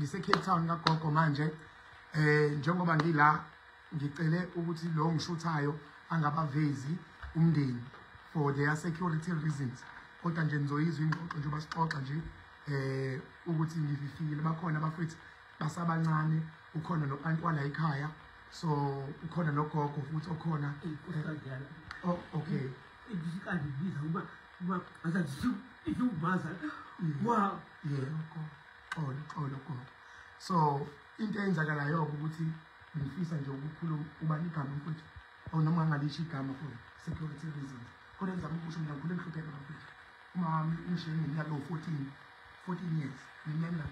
Ngise Cape Town kagogo manje. Njengoba ngila ngicele ukuthi lo ngishuthayo angabavezi umndeni for their security reasons. Kodwa nje nizoyizwa ingxoxo njengoba sixoxa nje ukuthi ngifikile bakhona abafethu basabancane, ukhona no-aunt wala ekhaya, so ukhona nogogo futhi okhona. Oh, okay. Yeah, xolo gogo. So into eyenzakalayo ukuthi ngifisa nje ukukhuluma ubani igama mfowethu, or noma ngalisho igama for security reasons. Kodwa ngizama ukusho mina ngikhule ngihlupheka bafethu. Uma wami ungishiye ngeminyaka ewu-14 years. Neminyaka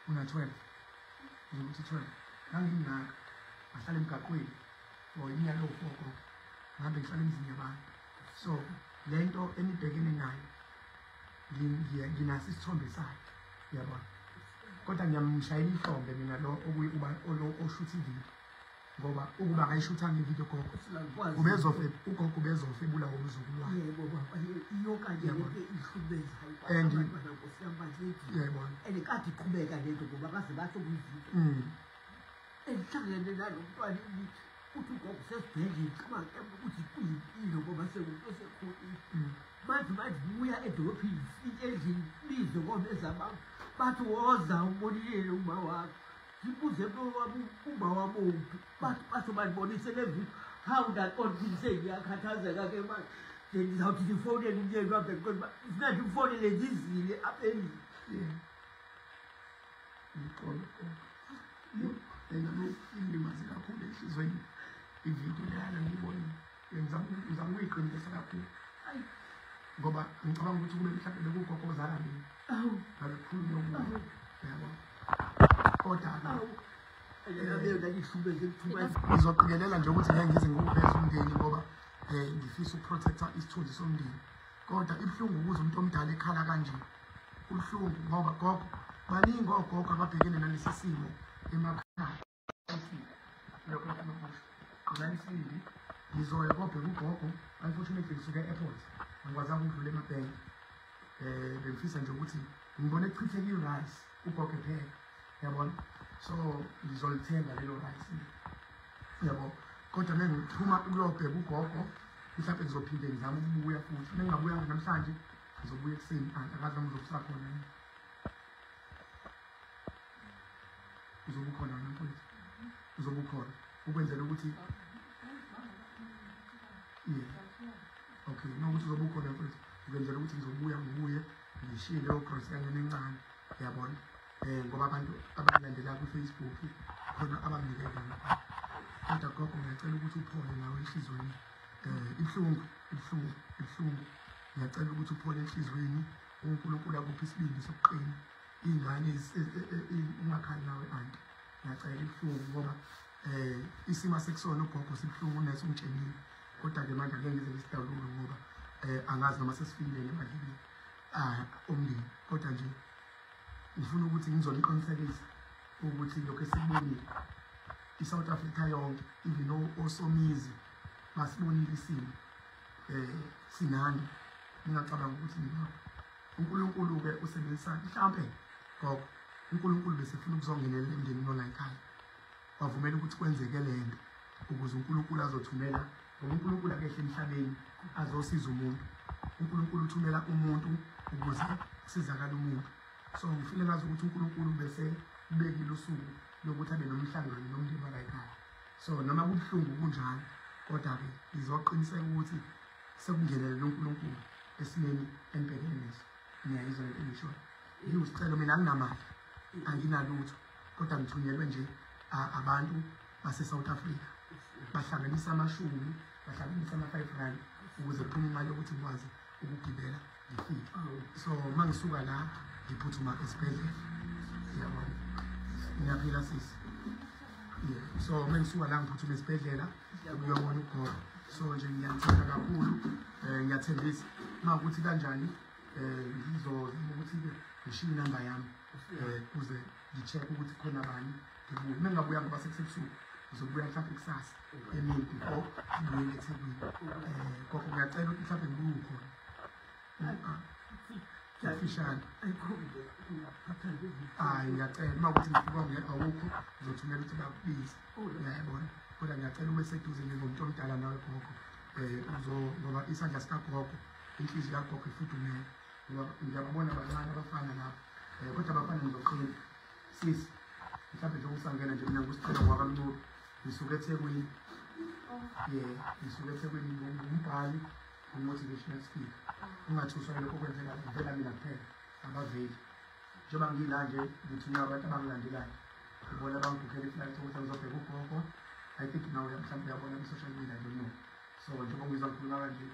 una 12, ngizokuthi 12. Ngangingaka ngahlala emgaqweni for iminyaka ewu-4 gogo, ngihambe ngihlala emzini yabantu. So le nto enibhekene nayo nginaso isithombe sayo, uyabona. Kodwa ngiyamshayela ihlombe mina lo okuyi uba lo oshutha ividiyo, ngoba ukuba akayishuthanga ividiyo gogo ubezofe, ugogo ubezofe ebulawa umzukulu wakhe. Yebo baba, iyoka nje lento ihlukumezayo abantwana, Nkosi yami, bakithi. Uyayibona. And kade iqhubeka lento ngoba baze basho kwividiyo endihlangene nalo mntwana uthi ugogo usesibhedlela, cabanga ukuthi kuyimpilo ngoba sekumuntu osekhulile. Manje buya edolophini, fike endlini, bize ngomeza bami, bathi woza umbonile uma wakho. Ngibuze wami uma wami uphi, bathi basho bandibonise le video. Hawu, ndaqonda ukuthi sengiyakhathazeka ke manje. Ngizawuthi ngifowunele umyeni wami, ndiqonda uba funeka ndimfowunele ndizile apha endlini. Yeah. Ngixolo gogo. Yo, lena ingilimaze kakhulu enhliziyweni ividiyo leyana ngiyibonile. Ngizama ukuyiqinisa kakhulu. Ayi. Ngoba ngicabanga ukuthi kube mhlawumbe bekugogo ozala mina. Awu. Ngabe kukhulunywa okubi. Awu. Uyabona. Kodwa-ke Awu. Ayihlukumeze. Ngizoqikelela nje ukuthi ngeke ngize ngiwuveze umndeni ngoba ngifisa ukuprotecta isithunzi somndeni. Kodwa ibuhlungu ukuze umuntu omdala ekhala kanje. Kubuhlungu ngoba gogo, baningi ogogo ababhekene nalesi simo emakhaya. Lokho ngifuna ukusho. Qinani isibindi, ngizoya kobheka ugogo. Unfortunately ngisuke e-airport, angikwazanga ukudlula emabhenki. Bengifisa nje ukuthi ngibone kuchitheka i-rice ugogo epheka, yabona. So ngizolithenga lelo rice, yabo. Kodwa uma ngiphuma ukuyobheka ugogo, mhlawumbe ngizophinde ngizame ukubuya futhi. Uma ngingabuyanga namhlanje, ngizobuya ekuseni. Angazi noma uzobe usakhona yini. Uzobe ukhona wena mfowethu? Uzobe ukhona ukwenzela ukuthi, yeah, okay, nokuthi uzobe ukhona mfowethu ukwenzela ukuthi ngizobuya, ngibuye ngishiye leyo grocery yanyana encane, uyabona, ngoba abantu abangilandela ku-Facebook khona abanginike yona. Kodwa gogo, ngiyacela ukuthi uphole nawe enhliziyweni. Ibuhlungu, ibuhlungu, ibuhlungu. Ngiyacela ukuthi uphole enhliziyweni, uNkulunkulu akuphe isibindi sokuqina. Iy'ngane ungakhali nawe anti, ngiyacela. Ibuhlungu ngoba isimo asekusona ugogo sibuhlungu, unesi ungitshelile. Kodwa-ke manje angeke ngize ngisidalule ngoba angazi noma sesifikile emadlebeni omndeni. Kodwa nje ngifuna ukuthi ngizoniqinisekisa ukuthi lokhu esikubonile, i-South Africa yonke, even osomizi basibonile isimo. Sinani, ningacabanga ukuthi ningapha. uNkulunkulu-ke usebenzisa mhlampe gogo, uNkulunkulu besefuna ukuzongenelela emndenini ola ekhaya, wavumela ukuthi kwenzeke le nto ukuze uNkulunkulu azothumela, ngoba uNkulunkulu akehle emhlabeni azosiza umuntu. uNkulunkulu uthumela umuntu ukuze kusizakale umuntu. So ngifile ngazi ukuthi uNkulunkulu bese ubekile usuku lokuthi abe nomhlangano nomndeni wala ekhaya. So noma kubuhlungu kunjalo, kodwa-ke ngizoqiniseka ukuthi sekungenelela uNkulunkulu esimeni enibhekene neso. Ngiyayizwa lento engishoyo. Ngiwusicelo, mina anginamali, anginalutho, kodwa ngithunyelwe nje abantu base-South Africa, bahlanganisa amashumi, bahlanganisa ama-5 rand ukuze kuphume imali yokuthi ngikwazi ukugibela ngifike. So uma ngisuka la ngiphuthuma esibhedlela, yabona. Ngiyaphila sisi. Yeah, so uma ngisuka la ngiphuthuma esibhedlela ukuyobona ugogo. So nje ngiyanithanda kakhulu. Ngiyathembisa uma ukuthi kanjani ngizozama ukuthi-ke ngishiye inamba yami kuze ngi-check ukuthi khona bani, ngibuye. Uma ngingabuya ngoba sekusebusuku, ngizobuya mhlawumbe kusasa emini before ngibuyele eThekwini. Gogo, ngiyacela ukuthi mhlawumbe ngibuye ukhona. Mfishane. Hayi ngiyacela uma ukuthi ngifika awukho uzothumela ukuthi bakubize. Uyayibona. Kodwa ngiyacela ube seduze njengomuntu omdala nawe gogo. Uzo ngoba isandla sikagogo, inhliziyo kagogo ifudumele. Ngoba ngiyababona abancane abafana lapha. Kodwa abafana ngizoqina. Sisi, mhlawumbe nje usangena nje mina ngusicela ngwakamncube. Ngisuke eThekwini. Yeah, ngisuke eThekwini ngumbhali, motivational speaker. Ungathuswa lokho kwenzeka vela mina kuphela abaveli. Njengoba ngila nje ngithunywa abantu abangilandelayo. Ngibona bangikhokhela iflight ukuthi ngizobheka ugogo. I think nawe mhlawumbe uyabona ku-social media, I don't know. So njengoba ngizwa ngikhuluma kanje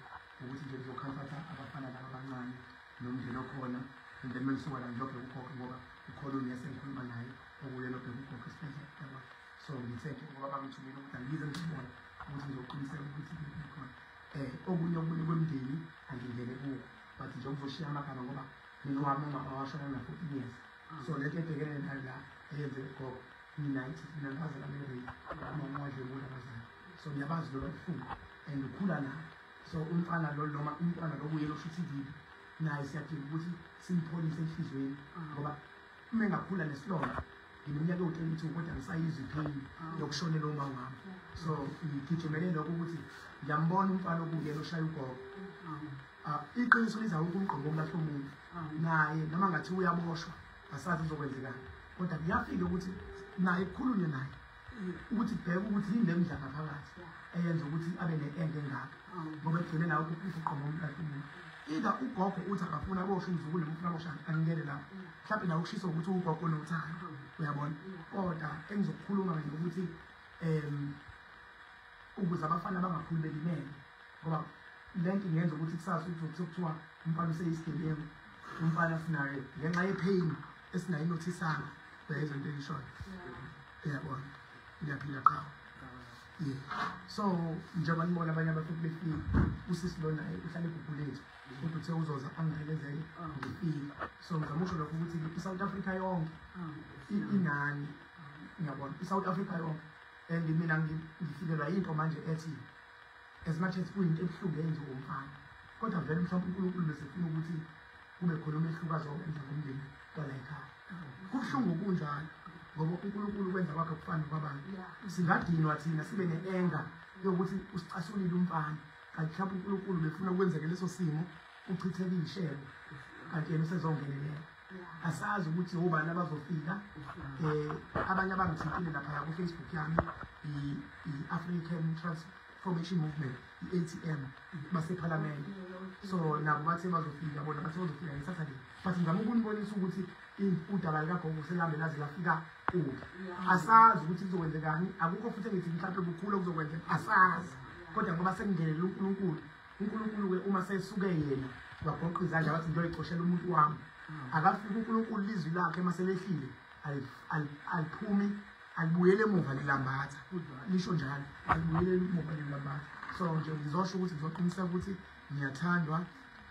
ukuthi nje ngizokhamfatha abafana laba abancane nomndeni okhona and then mengisuka la ngiyobheka ugogo ngoba ukhona unesi engikhuluma naye okuyena obheka ugogo esibhedlela yabona. So ngithe nje ngoba bangithumile ukuthi angize ngizibone ukuthi ngizoqiniseka ukuthi ngikhona. Okunye okunye kwemndeni angingene kuko but nje ngizoshiya amagama ngoba mina wami umama washona ngina-14 years. So lento ebhekene nayo la eyenzeke gogo mina ithi mina ngaze ngame-rape umama wadlwengula abazali. So ngiyabazi lolo buhlungu and ukhula nayo. So umfana lo noma umntwana lo kuyena oshutha ividiyo naye siyadinga ukuthi simpholise enhliziyweni ngoba uma engakhula nesilonda ngineminyaka ewu-22 kodwa ngisayizwa ipain yokushonela uma wami. So ngigijimele lokho ukuthi ngiyambona umfana okuyena oshaya ugogo. Iqiniso liza ukumgqoka okulahla umuntu naye noma ngathi uyaboshwa asazi uzokwenzekani kodwa kuyafika ukuthi naye kukhulunywe naye ukuthi kubheke ukuthi yini lemdla ngaphakathi eyenza ukuthi abe ne-enge engaka ngoba ekugcine nawe ukuqoma umlahla umuntu. Either ugogo uthi akafuna aboshwe umzukulu noma ufuna aboshane angingene lapho mhlawumbe nawe ukushiswa ukuthi ugogo onothando uyabona. Kodwa engizokukhuluma mina ukuthi ukuze abafana bangakhuli belimele ngoba lento ingenza ukuthi kusasa ukuthi kuthiwa umfana useyisigebengu umfana sinaye ngenxa yepain esingayinothisanga uyayizwa into engishoyo uyabona. Ngiyaphila qha. Yeah. So njengoba nibona abanye abantu befika usisi lo naye uhlale eGugulethu kodwa uthe uzoza angiphelezele ngifike. So ngizama usho lokho ukuthi i-South Africa yonke inani ngiyabona i-South Africa yonke and mina ngifikelwa into manje ethi as much as kuyinto ebuhlungu eyenziwa umfana kodwa vele mhlawumbe uNkulunkulu besefuna ukuthi kube khona umehluko azowenza ngomndeni kwala ekhaya. Kubuhlungu kunjalo ngoba uNkulunkulu kwenza kwakhe kufana kwabantu. Singadinwa thina sibe ne-anger yokuthi usicasulile umfana kanti mhlawumbe uNkulunkulu befuna kwenzeke leso simo uchitheke iy'shebo kanti yena usezongenelela. Asazi ukuthi obani abazofika. Abanye abangithintile laphaya ku-Facebook yami i-African Transformation Movement i-ATM basephalamende. So nabo bathe bazofika bona bathe bazofika ngeSaturday but ngizama ukunibonisa ukuthi udaba likagogo selihambe laze lafika kuphi. Asazi ukuthi kuzokwenzekani akukho futhi engithi mhlawumbe kukhulu okuzokwenzeka asazi kodwa ngoba sekungenele uNkulunkulu uNkulunkulu-ke uma sesuke yena wagoqa izandla wathi ngiyoyicoshela umuntu wami akafika uNkulunkulu lizwi lakhe uma selehlile aliphumi alibuyele emuva lilambatha lisho njalo alibuyele emuva lilambatha. So nje ngizosho ukuthi ngizoqiniseka ukuthi ngiyathandwa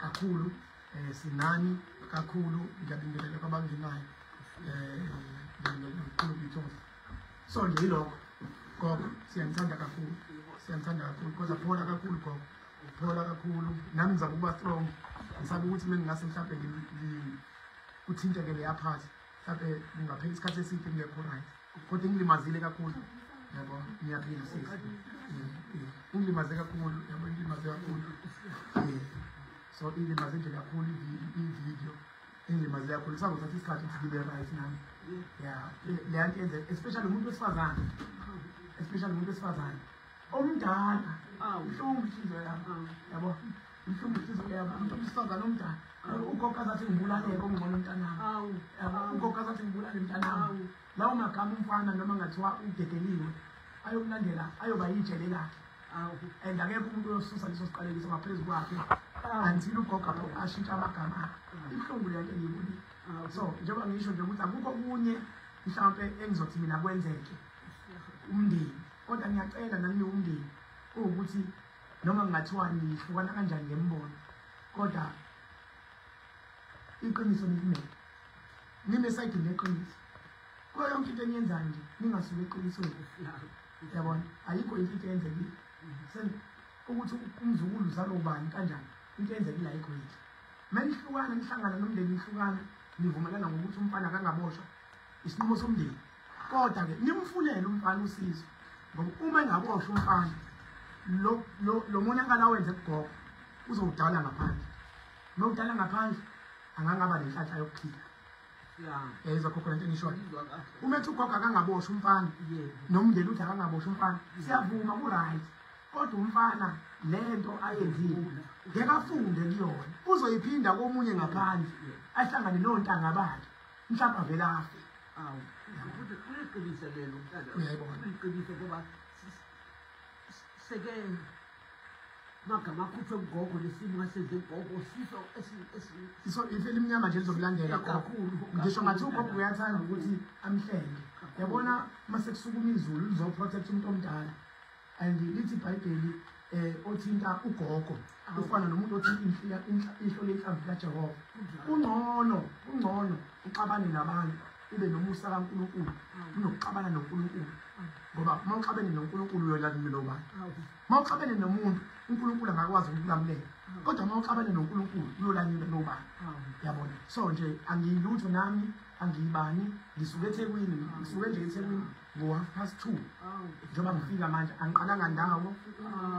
kakhulu sinani kakhulu ngiyabingelela kwabangenayo ngiyabingelela kakhulu kuyithola. So nje yilokho gogo siyanithanda kakhulu siyanithanda kakhulu kodwa phola kakhulu gogo phola kakhulu nami ngizama ukuba strong ngisaba ukuthi mina ngingase mhlawumbe kuthinteke leya part mhlawumbe kungaphela isikhathi eside ngekho right kodwa ingilimazile kakhulu yabo ngiyaphila sisi ingilimaze kakhulu yabo ingilimaze kakhulu. So ingilimaze nje kakhulu i-video ingilimaze kakhulu sangothatha isikhathi ukuthi ngibe right nami. Yeah le nto yenze especially umuntu wesifazane especially umuntu wesifazane omdala uhlungu inhliziyo yami yabo uhlungu inhliziyo yami umuntu wesifazane omdala ugogo azathi ngibulaleke ongcono mntanami yabo ugogo azathi ngibulale mntanami lawo magama umfana noma ngathiwa udedeliwe ayokulandela ayoba yijele lakhe and akekho umuntu oyosusa leso siqalekiso ngaphezu kwakhe until ugogo ashintshe amagama akhe. Ibuhlungu le nto engiyibonile. So njengoba ngisho nje ukuthi akukho okunye mhlawumpe engizothi mina kwenzeke umndeni kodwa ngiyacela nani umndeni ukuthi noma ngingathiwa nihlukana kanjani ngembono kodwa iqiniso nilimele nime esayidini leqiniso kuyo yonke into eniyenzayo nje ningasuki eqinisweni yabona ayikho into eyenzekile ukuthi umzukulu uzalwa ubani kanjani into eyenzekile ayikho yinhle. Manihlukana nihlangana nomndeni nihlukana nivumelana ngokuthi umfana akangaboshwa isinqumo somndeni. Kodwa ke nimfunele umfana usizo ngoba uma engaboshwa umfana lo monakalo awenze kugogo uzowudala ngaphandle. Mawudala ngaphandle angangaba nenhlanhla yokuphila. Yayizwa gogo lento engishoyo. Uma ethi ugogo akangaboshwa umfana nomndeni uthi akangaboshwa umfana, siyavuma ku-right. Kodwa umfana lento ayenzile ngeke afunde kuyona, uzoyiphinda komunye ngaphandle ahlangane nontanga bakhe, mhlawumbe avele afe. Awu, futhi kuyiqiniso lelo mntana. Uyayibona. Kuyiqiniso ngoba seke magama akhutshwe ugogo nesimo asenze ugogo siso iso ife elimnyama nje lizokulandela kakhulu. Ngisho ngathi ugogo uyathanda ukuthi amhlenge. Yabona mase kusukuma izulu lizoprotect umuntu omdala. And lithi iBhayibheli othinta ugogo ufana nomuntu othinta ihlo lenhlamvu kaJehova. Kungcono uxabane nabantu ube nomusa kaNkulunkulu kunokuxabana noNkulunkulu. Ngoba uma uxabene noNkulunkulu uyolanyulwa ubani. Uma uxabene nomuntu uNkulunkulu angakwazi ukukulamulela. Kodwa uma uxabene noNkulunkulu uyolanyulwa nobani. Yabona. So nje angiyilutho nami, angiyibani, ngisuke eThekwini, ngisuke nje eThekwini ngo-2:30. Njengoba ngifika manje angiqalanga ndawo,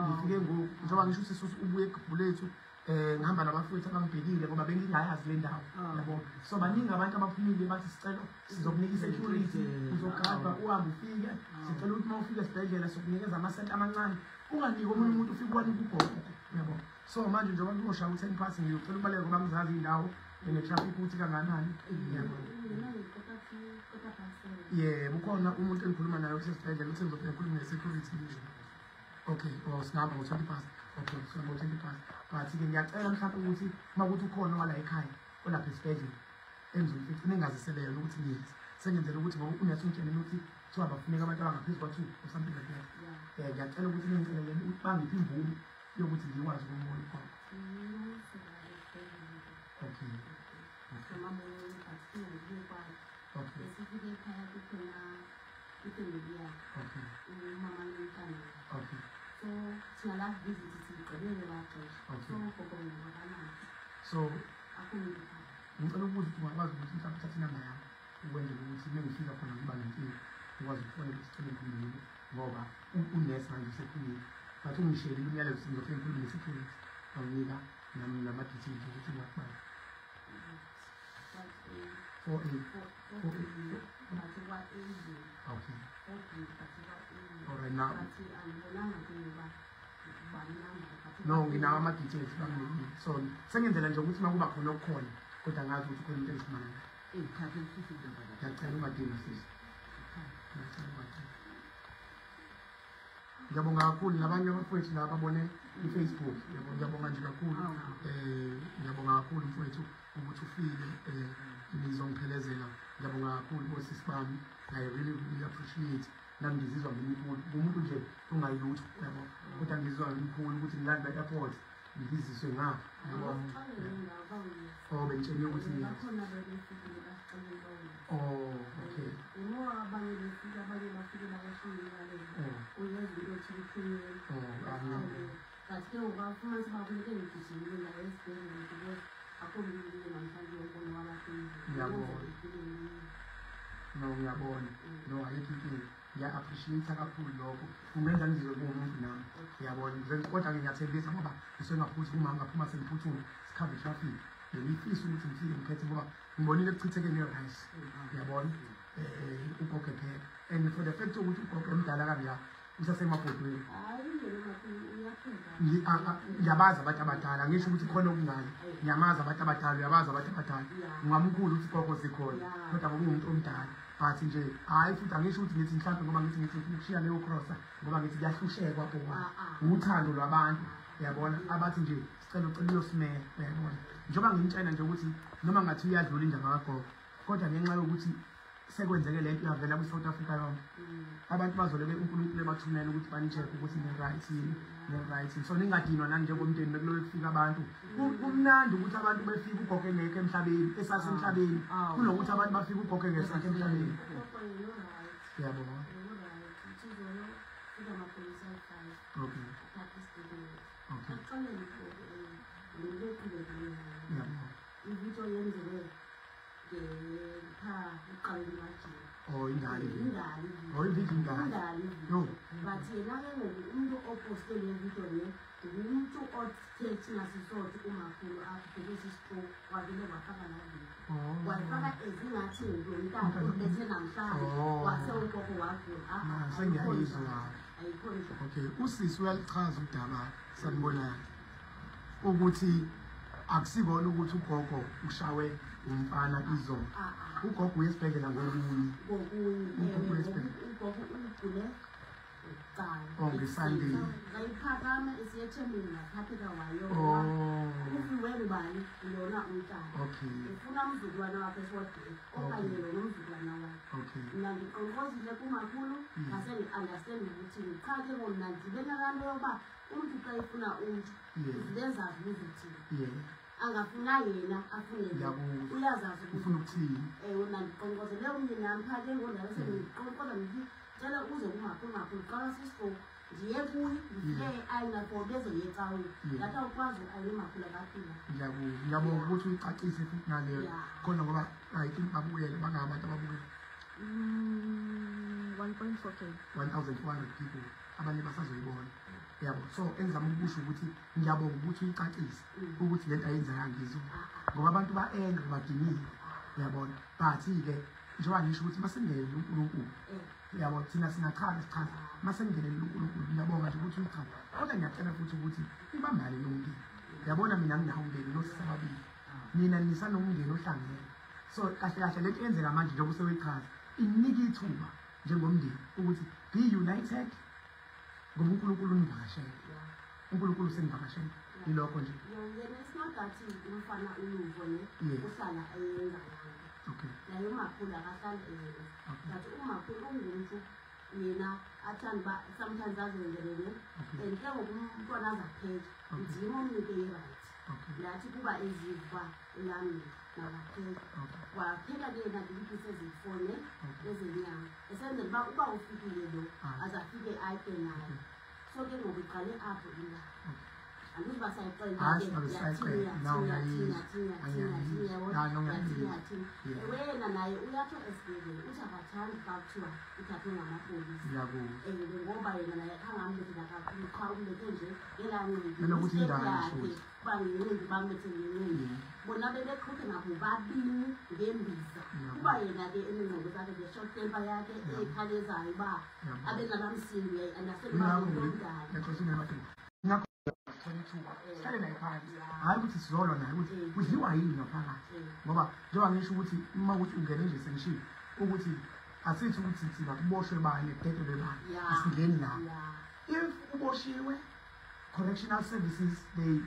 ngifike ngoku njengoba ngisho usisi ubuye eGugulethu ngihamba nabafowethu abangibhekile ngoba bengingayazi le ndawo. Yabo. So baningi abantu abaphumile bathi sicela sizokunika i-security, uzogadwa uhambe ufike, sicela ukuthi uma ufika esibhedlela sokunikeza amasenti amancane, unganiki omunye umuntu ufike uwanike ugogo. Yabo. So manje njengoba kuyoshaya u-10 past ngiyocela ukubaleka ngoba ngizazi indawo ne-traffic ukuthi kanganani. Yabo. Yebo, ukhona umuntu engikhuluma naye osesibhedlela uthi ngizofika ngikhulume ne-security nje. Okay, or singahamba ngo-20 past. Okay, so ngo-20 past. But-ke ngiyacela mhlawumpe ukuthi uma kuthi ukhona owala ekhaya olapha esibhedlela engizomfica ningazisele yona ukuthi ngiyeza. Sengenzela ukuthi ngoba unesi ungitshelile ukuthi kuthiwa bafuneka abantu abangaphezu kwa-2 or something like that. Ngiyacela ukuthi ningicelele ukuthi bangiphe imvume yokuthi ngikwazi ukumbona ugogo. Okay. Okay. Okay. Okay. So thina last visit sigqibele baxesha. Okay. So gogo nginabantu. So akumbi. Ngicela ukubuza ukuthi ungakwazi ukuthi mhlawumbe uthathe inamba yami ukwenzela ukuthi uma ngifika khona ngiba nenkinga ngikwazi ukufonela ukuthi sicela ngikhulume ngoba unesi manje usephumile. But ungishiyelile umyalezo ukuthi ngizofika ngikhulume ne-security banginika nama-details ukuthi ngiyakubala. 4 8 4 8. Okay. All right now. No, nginawo ama-details banginikile. So sengenzela nje ukuthi uma kuba khona okukhona kodwa ngazi ukuthi khona into engixhumana nayo. Ngiyacela ungadinwa sisi. Ngiyacela ungadinwa. Ngiyabonga kakhulu nabanye abafowethu laba ababone i-Facebook. Ngiyabonga nje kakhulu. Ngiyabonga kakhulu mfowethu ukuthi ufike nizongiphelezela. Ngiyabonga kakhulu bosisi bami. I really really appreciate. Nami ngizizwa ngimkhulu. Ngumuntu nje ongayilutho yabo. Kodwa ngizizwa ngimkhulu ukuthi ngilanda e-airport ngiziswe ngapha yabo. Oh, bengitsheliwe ukuthi ngiyazi. Oh, okay. Ngiyabona. No, ngiyabona. No, ayikho inkinga. Ngiya-appreciate kakhulu lokho. Kungenza ngizizwe kuwumuntu nami. Ngiyabona. Kodwa ke ngiyathembisa ngoba ngisuke ngaphuthuma ngaphuma sengiphuthuma sikhave traffic. Bengifisa ukuthi ngifike ngiphethe ngoba ngibonile ekuchithekeni ne-rice. Ngiyabona. Ugogo epheka. And for the fact ukuthi ugogo emdala kangaka usasemabhodweni. Ngiyabazi abantu abadala, ngisho ukuthi khona okungani. Ngiyamazi abantu abadala, uyabazi abantu abadala. Ngingamkhulu ukuthi ugogo sikhona, kodwa ngoba ungumuntu omdala. But nje hayi futhi angisho ukuthi ngithi mhlawumbe ngoba ngithi ukushiya leyo crosser ngoba ngithi kuyahlushekwa bona. Uthando lwabantu, uyabona, abathi nje sicela ucela uyosimela, uyabona. Njengoba ngimtshela nje ukuthi noma ngathi uyadlula indaba kagogo, kodwa ngenxa yokuthi sekwenzeke lento iyavela kwi-South Africa yonke. Abantu bazoleke uNkulunkulu ebathumela ukuthi bani-check ukuthi ni-right yini, ni-right yini. So ningadinwa nani njengomndeni bekuloke kufika abantu. Kumnandi ukuthi abantu befike ugogo engekho emhlabeni, esasemhlabeni, kunokuthi abantu bafike ugogo engesekho emhlabeni. Ngiyabonga. Okay. Okay. Ngiyabonga. Ividiyo yenzeke ngepha ekuqaleni kwaJuni. Oh, indala ividiyo. Indala ividiyo. Oh, ividiyo indala. Indala ividiyo. Yo. But yena-ke ngoku umntu oposte le vidiyo le ngumntu othe thina sisothi umakhulu aphethwe sistroke wavele wafaka laa vidiyo. Oh. Wayifaka ezingathi lo mntana ubethe namhlanje Oh. wase ugogo wagula. Ah, sengiyayizwa. Ayikho njalo. Okay, usisi uyalichaza udaba sanibonani ukuthi akusikona ukuthi ugogo ushawe umfana izolo. Ah, ah. Ugogo uye esibhedlela ngokunye. Ngokunye Ugogo ewe, esibhedlela. ugogo ugule kuqala. Oh, ngeSunday. Wayiphakama esiya ethembeni wathatheka wayowa. Oh. Ufiwe ngubani lona umntana. Okay. Ufuna umzukulwana wakhe esiwodwa okanye lona umzukulwana wakhe. Okay. Mna ndiqonqozile kumakhulu ngase ndi-understand ukuthi qha ke ngoku mna ndibe nalaa nto yoba umntu xa efuna umntu uzibezazi uzothini. Angafuna yena afune yena. Ngiyakuzwa. Uyazazi ukuthi Ufuna ukuthini? Ewe, mna ndiqonqozele umyeni wam phaa ke ngoku ndabe sendiqonqoza ndithi cela uze kumakhulu, makhulu qala sistroke. Ndiye kuye ndifike e-ayina for bezoye ecaweni. Ndathi awukwazi uayina umakhulu akaphila. Ngiyabonga. Ngiyabonga ukuthi uyicacise futhi naleyo. Khona ngoba I think babukele bangabantu ababukele. 1.4K. 1400 people abanye basazoyibona. Yabo. So engizama ukusho ukuthi ngiyabonga ukuthi uyicacise ukuthi lento ayenzekanga izolo. Ngoba abantu ba-angry badiniwe. Uyabona. But-ke njengoba ngisho ukuthi masingenele uNkulunkulu. Yabo, thina singachaza sichaza. Masingenele uNkulunkulu ngiyabonga nje ukuthi uyichaze. Kodwa ngiyacela futhi ukuthi ibambane nomndeni. Uyabona mina nginawo umndeni nosisi ababili. Mina nisanomndeni ohlangene. So kahle kahle lento eyenzeka manje njengoba useyichaza inika ithuba njengomndeni ukuthi be united ngoba uNkulunkulu univakashele. uNkulunkulu usenivakashele. Yilokho nje. Yena it's not that umfana uluvo ne uhlala eyenza laa nto. Okay. Naye umakhulu akahlali eyenza. Okay. But umakhulu ungumntu yena athanda uba sometimes azenzele ne. Okay. And ke ngoku umntwana azapheka. Okay. Ndim omnike i-right. Okay. Ndathi kuba eziva uba ulambile makapheke. Okay. Wapheka ke yena ndiyiphise eziyi-four ne Okay. ezenyama. Esenzela uba uba ufikile lo Ah. azafike atye naye. Okay. So ke ngoku iqale apho indaba. Okay. Andizuba sayixela Hayi, ke, singabe yathini, sayixela. No, yathini, yathini, ngiyayizwa. yathini, yathini, yathini, Ngiyayizwa. yabo, No, no, yathini, ngiyayizwa. yathini. Yeah. Ewe, yena naye uyatsho esibhedlele uthi akathandi xa kuthiwa uthathwe ngamapolisa. Ngiyakuzwa. Ewe, ngoba yena naye khange ambethe kakhulu, qha umbethe nje ngelaa nqindi. Nanokuthi Mistake indala yakhe, futhi. uba ngenqindi bambethe ngenqindi. Yeah. Bona bebeqhuthe ngabobabini ngembiza. Yeah. Kuba yena ke enengqondo zakhe nge-short temper yakhe Yeah. ekhalezayo uba Yeah. abe nalaa msindo, uyayi-understand uba Ngakho ngumntu omdala. ngiyaqonda ngiyaqonda. Ngakho thola ithuba sihlale naye phansi, hhayi ukuthi sizolwa naye ukuthi kudliwa yini ngaphakathi. Ngoba njengoba ngisho ukuthi uma ukuthi ungene nje sengishilo ukuthi asithi ukuthi thina kuboshwe bani kudedelwe bani, asingeni lapho. If uboshiwe, correctional services they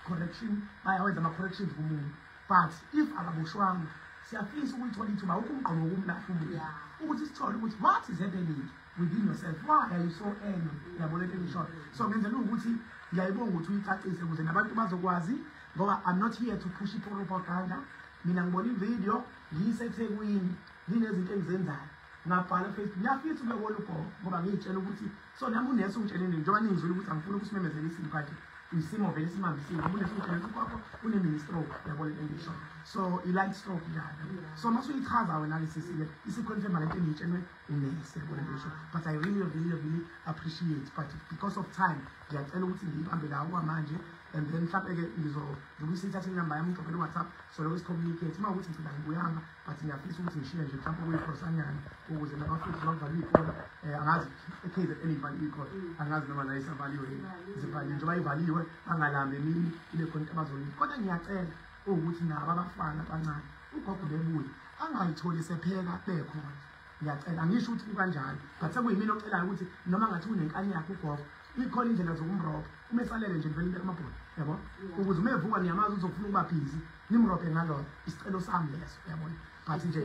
correction bayawenza ama-corrections kumuntu, but if akaboshwanga siyafisa ukuyithola ithuba awukho umgqomo wokumlahla umuntu ukuthi sithole ukuthi what is happening within yourself, why are you so angry? Uyabona into engishoyo. So ngenzela ukuthi ngiyayibonga ukuthi uyicacise ukuze nabantu bazokwazi, ngoba I'm not here to push i-propaganda. Mina ngibona ividiyo ngiyiseThekwini nginezinto engizenzayo, ngabhala Facebook, ngiyafisa ukuyobona ugogo ngoba ngiyitshela ukuthi so nami unesi ungitshelile njengoba ningizwile ukuthi angifuni ukusimemezela isimo kade isimo vele simambisile, ngoba unesi ungitshele ukuthi ugogo une-mini stroke, uyabona into engishoyo. So i-light stroke njalo. So mase uyichaza wena ke sisi-ke isiconfirma lento engiyitshelwe unesi, uyabona into engishoyo. But I really really really appreciate, but because of time ngiyacela ukuthi ngiyibambe la okwamanje, and then mhlawumbe-ke ngizobuyisa inamba yami ngixoxele u-WhatsApp so lokho si-communicate. Uma ukuthi ngigcina ngibuyanga, but ngiyafisa ukuthi ngishiye nje mhlawumbe okuyigrosanyana ukuze nabafundi bavaliwe iy'kole. Angazi e-KZN ivaliwe iy'kole, angazi noma la isavaliwe yini, zivaliwe njengoba ivaliwe bangalambi emini ibe khona into abazoyidla. Kodwa ngiyacela ukuthi nabo abafana abancane ugogo bebuye angayitholi sepheka bekhona. Ngiyacela, angisho ukuthi kukanjalo, but sekuyimina ocelayo ukuthi noma ngathi unenkani yakhe ugogo, ikhona indlela zokumrobha. Uma esalele nje vele ibeka amabhola, yabo, ukuze uma evuka niyamazi uzofuna ukuba busy nimrobhe ngalona. Isicelo sami leso, uyabona. But nje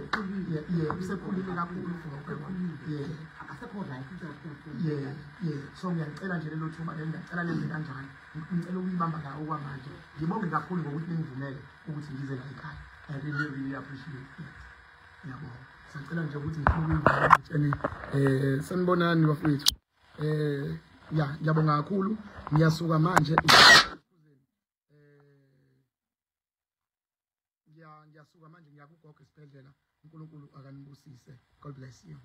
yeah, usekhulile kakhulu ugogo, yabona. Yeah. Akasekho right Yeah, yeah. So ngiyacela nje lelo thuba lelo, ngiyacela lenze kanjani. Ngicela ukuyibamba la okwamanje. Ngibonge kakhulu ngokuthi ningivumele ukuthi ngize la ekhaya. I really really appreciate it. Ngiyabonga. Sacela nje ukuthi ngifuna ukuyivuma ngitshene sanibonani bafowethu. Ya, ngiyabonga kakhulu. Ngiyasuka manje. Ngiyasuka manje, ngiyakugogo esibhedlela. uNkulunkulu akanibusise. God bless you.